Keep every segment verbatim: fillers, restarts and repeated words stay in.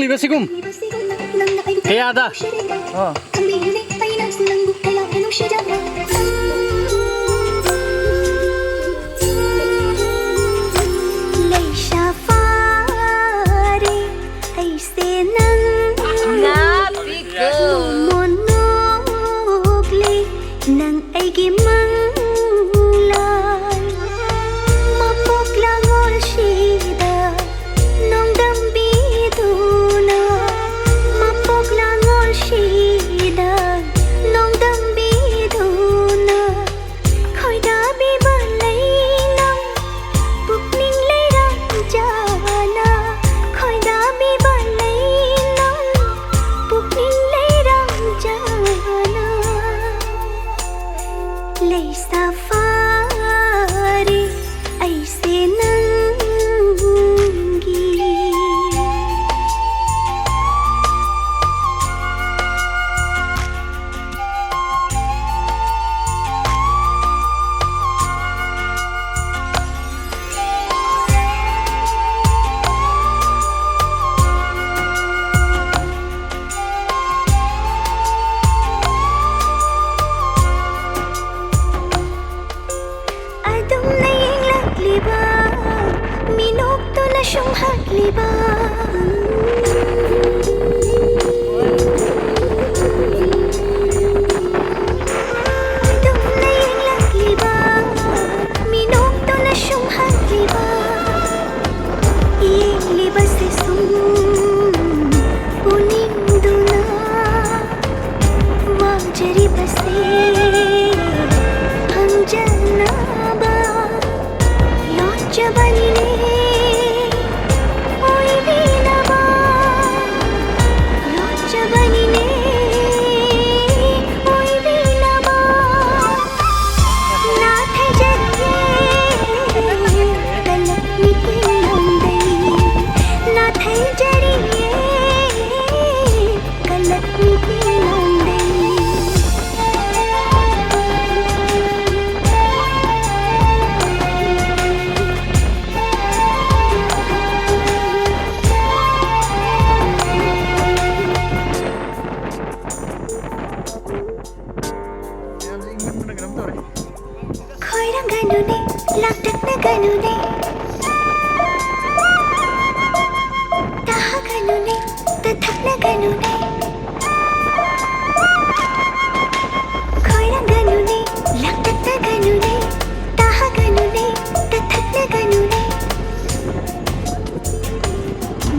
ꯂꯩꯕꯁꯤꯒꯨꯝ꯫ ꯀꯌꯥꯗ? ꯑꯥ꯫ ꯂꯩꯁꯥ ꯐꯥꯔꯦ ꯑꯩꯁꯦ ꯅꯪ ꯉꯥꯛꯄꯤꯀꯣ꯫ ꯃꯣꯅꯣꯛꯂꯦ ꯅꯪ ꯑꯩꯒꯤ ꯃꯪꯂꯥꯟ꯫ ꯃꯄꯣꯛ ꯂꯥꯉꯣꯜꯁꯤꯗ ꯅꯣꯡꯗꯝꯕꯤꯗꯨꯅ, ꯃꯄꯣꯛ ꯂꯥꯉꯣꯜꯁꯤꯗ ꯅꯣꯡꯗꯝꯕꯤꯗꯨꯅ ꯅꯒꯅꯨꯅꯦ, ꯈꯣꯏꯔꯒꯅꯨꯅꯦ, ꯂꯥꯛꯇꯛꯅꯒꯅꯨꯅꯦ, ꯇꯥꯍꯒꯅꯨꯅꯦ, ꯇꯊꯠꯅꯒꯅꯨꯅꯦ꯫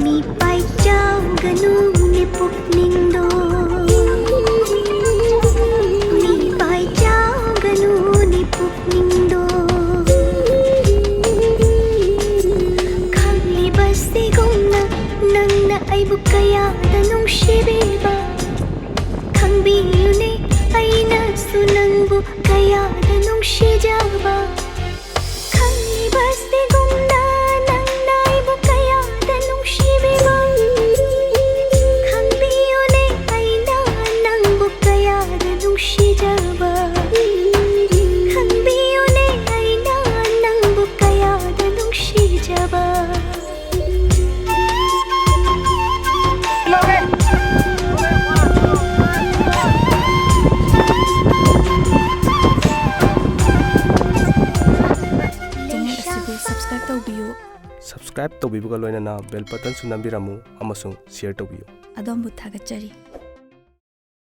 ꯃꯤꯄꯥꯏ ꯆꯥꯎꯒꯅꯨꯅꯦ ꯄꯨꯛꯅꯤꯡꯗꯣ, ꯃꯤꯄꯥꯏ ꯆꯥꯎꯒꯅꯨꯅꯦ ꯄꯨꯛꯅꯤꯡꯗꯣ꯫ ꯈꯪꯂꯤꯕꯁꯤꯒꯨꯝꯅ ꯅꯪꯅ ꯑꯩꯕꯨ ꯀꯌꯥꯗ ꯅꯨꯡꯁꯤꯕꯤꯕ, ꯈꯪꯕꯤꯌꯨꯅꯦ ꯑꯩꯅꯁꯨ ꯅꯪꯕꯨ ꯀꯌꯥꯗ ꯅꯨꯡꯁꯤꯖꯕ꯫ ꯈꯪꯂꯤꯕꯁꯤꯒꯨꯝꯅ ꯅꯪꯅ ꯑꯩꯕꯨ ꯀꯌꯥꯗ ꯅꯨꯡꯁꯤꯕꯤꯕ, ꯈꯪꯕꯤꯌꯨꯅꯦ ꯑꯩꯅ ꯅꯪꯕꯨ ꯀꯌꯥꯗ ꯅꯨꯡꯁꯤꯖꯕ, ꯈꯪꯕꯤꯌꯨꯅꯦ ꯑꯩꯅ ꯅꯪꯕꯨ ꯀꯌꯥꯗ ꯅꯨꯡꯁꯤꯖꯕ꯫ Channel ꯑꯁꯤꯕꯨ subscribe ꯇꯧꯕꯤꯌꯨ꯫ Subscribe ꯇꯧꯕꯤꯕꯒ ꯂꯣꯏꯅꯅ bell buttonꯁꯨ ꯅꯝꯕꯤꯔꯝꯃꯨ ꯑꯃꯁꯨꯡ share ꯇꯧꯕꯤꯌꯨ꯫ ꯑꯗꯣꯝꯕꯨ ꯊꯥꯒꯠꯆꯔꯤ꯫